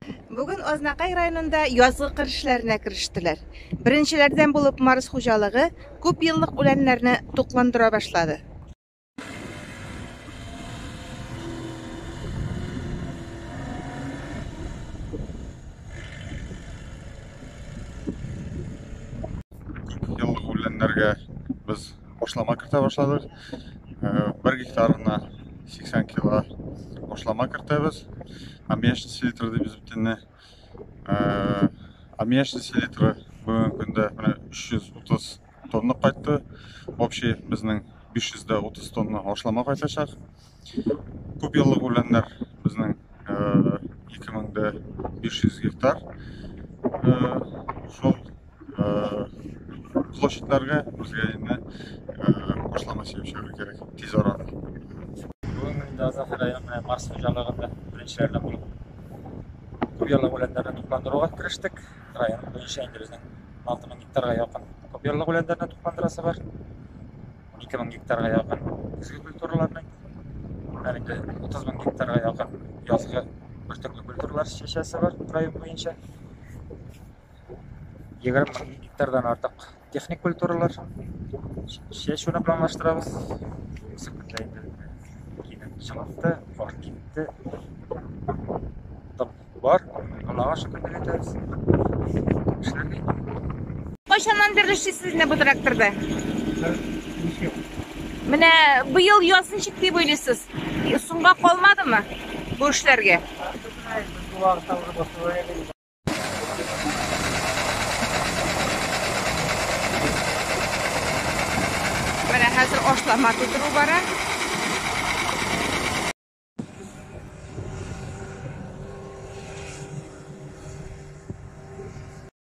Бүген Азнакай районында язгы кыр эшләренә керештеләр. Беренчеләрдән булып Марс хуҗалыгы күпьеллык үләннәрне тукландыра башлады. Күпьеллык үләннәргә без ашлама кертә башладык. Бер гектарына 80 кило ашлама кертәбез. Аммиачный селитра дибез бит инде. Аммиачный селитра бүгенге көндә менә 330 тонна кайтты. Общий безнең 530 тонна ашлама кайтачак. Күп еллык үләннәр безнең 2500 гектар. Шул площадьларга безгә инде ашлама сибеп чыгарга кирәк тиз арада. Бүген инде Азнакай районы менә Марс хуҗалыгында беренчеләрдән булып күп еллык үләннәрне тукландыруга керештек. Район буенча инде безнең 6000 гектарга якын күп еллык үләннәрне тукландырасы бар. 12 мең гектарга якын көзге культураларны, һәм инде 30 мең гектарга якын язгы бөртекле культуралар чәчәсе бар район буенча. 20 мең гектардан артык техник культуралар чәчүне планлаштырабыз. Үсеп көндә инде кинәт җылытты, кар китте. Дым бар, Аллага шөкер дип әйтәбез. Эшләргә инде. Кайчаннан бирле эшлисез инде бу тракторда? Менә быел яз ничек дип уйлыйсыз? Соңга калмадымы бу эшләргә? Менә хәзер ашлама тутыру бара.